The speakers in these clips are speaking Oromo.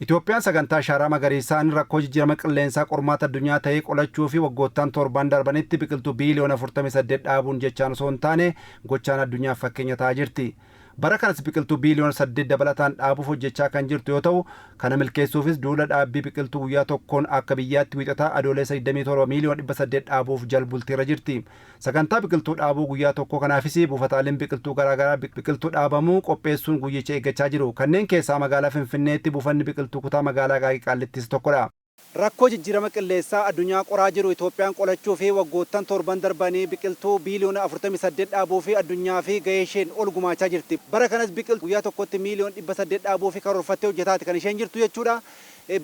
Itoophiyaan sagantaa ashaaraa magariisaan rakkoo jijjiirama qilleensaa qormaata addunyaa ta'ee qolachuu fi waggoottan 7n darbanitti biqiltuu biiliyoona 48 dhaabuun jechaan osoo hin taane gochaan addunyaaf fakkeenya ta'aa jirti. Bara kanas biqiltuu biiliyoona 8 dabalataan dhaabuuf hojjechaa kan jirtu yoo ta'u, kana milkeessuufis duula dhaabbii biqiltuu guyyaa tokkoon akka biyyaatti Wiixataa Adooleessa 27 miiliyoona 800 dhaabuuf jalbultiirra jirti. Sagantaa biqiltuu dhaabuu guyyaa tokkoo kanaafis buufataaleen biqiltuu garaagaraa biqiltuu dhaabamuu qopheessuun guyyicha eeggachaa jiru. Kanneen keessaa magaalaa Finfinneetti buufanni biqiltuu kutaa magaalaa Aqaaqii Qaallittii isa tokkodha. Rakkoo jijjiirama qilleessaa addunyaa qoraa jiru Itoophiyaan qolachuu fi waggoottan torban darbanii biqiltuu biiliyoona 48 dhaabuu fi addunyaa fi gahee isheen ol gumaachaa jirti. Bara kanas biqiltuu guyyaa tokkotti miiliyoona 800 dhaabuu fi karoorfattee hojjetaati kan isheen jirtu jechuudha.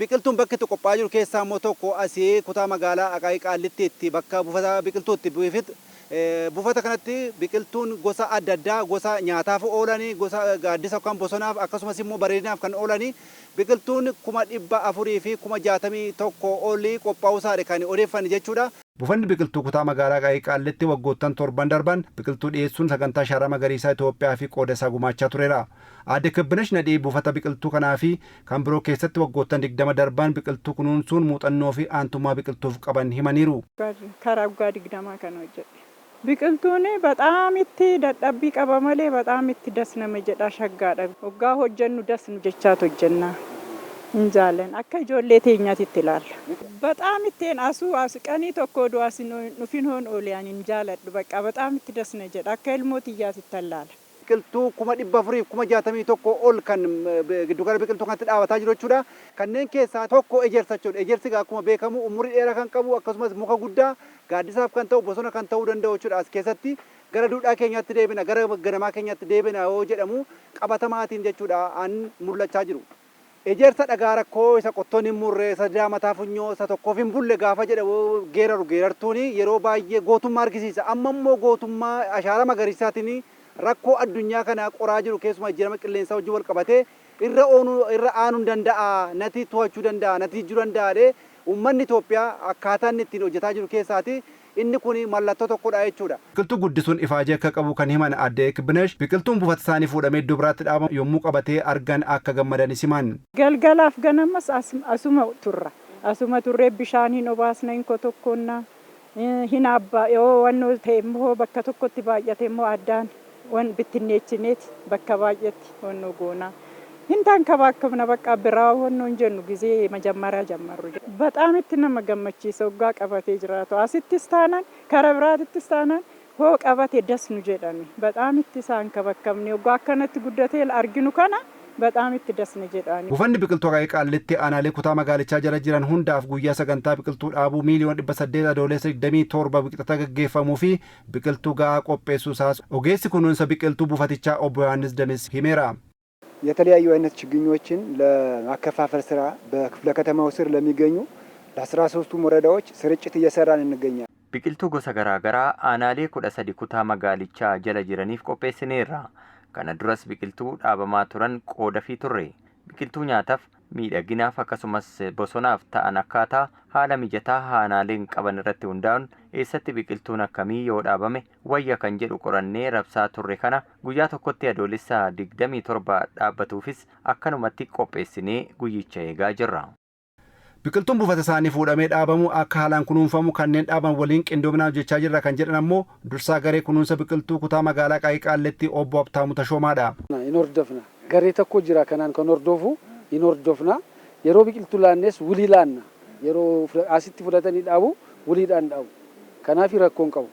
Biqiltuun bakki itti qophaa'aa jiru keessaa immoo tokko asii kutaa magaalaa Aqaaqii Qaallittiitti bakka buufata biqiltuutti buufata kanatti biqiltuun gosa adda addaa, gosa nyaataaf oolanii, gosa gaaddisa yookaan bosonaaf, akkasumas immoo bareedinaaf kan oolanii biqiltuun 461,000 olii qophaa'uu isaadha kan odeeffanne jechuudha. Buufanni biqiltuu kutaa magaalaa Aqaaqii Qaallitti waggoottan torban darban biqiltuu dhiyeessuun sagantaa ashaaraa magariisaa Itoophiyaa fi qooda isaa gumaachaa tureera. Aadde Kibbinash Nadhii buufata biqiltuu kanaa fi kan biroo keessatti waggoottan 20 darban biqiltuu kunuunsuun muuxannoo fi aantummaa biqiltuuf qaban himaniiru. Karaa waggaa 20 kan hojjedhe. Biqiltuun በጣም itti dadhabbii qaba malee በጣም itti das nama jedha, shaggaadha. Waggaa hojjennu das nu jechaatu hojjenna. Hin jaallan, akka ijoollee teenyaatti itti ilaalla. በጣም ittiin asuu as qanii tokko oduu as dhufin hoon oole ani hin jaaladhu, bakka በጣም itti das na jedha, akka ilmoo xiyyaatti itti allaala. Biqiltuu 461,000 ol kan giddugala biqiltuu kanatti dhaabataa jiru jechuudha. Kanneen keessaa tokko ejersa jechuudha. Ejersi akkuma beekamu umurii dheeraa kan qabu, akkasumas muka guddaa gaaddisaaf kan ta'u, bosona kan ta'uu danda'u jechuudha. As keessatti gara duudhaa keenyaatti deebina, gara ganamaa keenyaatti deebina yoo jedhamu qabatamaatiin jechuudha an mul'achaa jiru. Ejersa dhagaa rakkoo isa qottoon hin murre, isa mataa funyoo isa tokkoof hin bulle gaafa jedhamu geeraru geerartuun yeroo baay'ee gootummaa argisiisa. Amma immoo gootummaa ashaaraa magariisaatiin rakkoo addunyaa kana qoraa jiru, keessumaa jijjiirama qilleensaa wajjin wal qabatee irra oonuu irra aanuu danda'a, nati to'achuu danda'a, nati jijjiiruu danda'a. Uummanni Itoophiyaa akkaataa inni ittiin hojjetaa jiru keessaati inni kun mallattoo tokkodha jechuudha. Biqiltuu guddisuun ifaajee akka qabu kan himan aadde Kibbinesh, biqiltuun buufata isaanii fuudhamee iddoo biraatti dhaabamu yommuu qabatee argan akka gammadanis himan. Galgalaaf ganamas asuma turra. Asuma turree bishaan hin obaasna, hin kotokkonna, hin abbaa yoo wannoo ta'e immoo bakka tokkotti baay'ate immoo addaan wan bittinneechineeti bakka baay'etti wannoo goona. Hin ተንከባከብነ በቃ biraa wannoo hin jennu ጊዜ መጀመሪያ ጀመሩ. በጣም itti nama gammachiisa waggaa qabatee jiraatu. Asittis taanaan, kara biraatittis taanaan, hoo qabate das nu jedhani. በጣም itti isaan kabakkabne waggaa akkanatti guddatee arginu kana በጣም itti das nu jedhani. Buufanni biqiltuu Aqaaqii Qaallitti aanaalee kutaa magaalichaa jala jiran hundaaf guyyaa sagantaa biqiltuu dhaabuu miiliyoona 800 Adoolessa 27 biqiltoota gaggeeffamuu fi biqiltuu gahaa qopheessuu isaas ogeessi kunuunsa biqiltuu buufatichaa obbo Yohaannis Damis himeera. የተለያዩ አይነት ችግኞችን ለማከፋፈል ስራ በክፍለ ከተማው ስር ለሚገኙ ለ13ቱም ወረዳዎች ስርጭት እየሰራን እንገኛለን። Biqiltuu gosa garaa garaa aanaalee 13 kutaa magaalichaa jala jiraniif qopheessineerra. Kana duras biqiltuu dhaabamaa turan qoodafii turre. Biqiltuu nyaataaf, miidhaginaaf, akkasumas bosonaaf ta'an akkaataa haala mijataa aanaaleen qaban irratti hundaa'uun eessatti biqiltuun akkamii yoo dhaabame wayya kan jedhu qorannee rabsaa turre. Kana guyyaa tokkotti Adoolessa 27 dhaabbatuufis akkanumatti qopheessinee guyyicha eegaa jirra. Biqiltuun buufata isaanii fuudhamee dhaabamu akka haalaan kunuunfamu kanneen dhaaban waliin qindoominaan hojjechaa jirra kan jedhan ammoo dursaa garee kunuunsa biqiltuu kutaa magaalaa Aqaaqii Qaallitti obbo Habtaamuu Tashoomaadha. Hin hordofna. Garee tokko jira kanaan kan hordofu hin hordofna. Yeroo biqiltuu laannes wulii laanna. Yeroo asitti fudhatanii dhaabu wuliidhaan dhaabu. Kanaaf rakkoon qabu.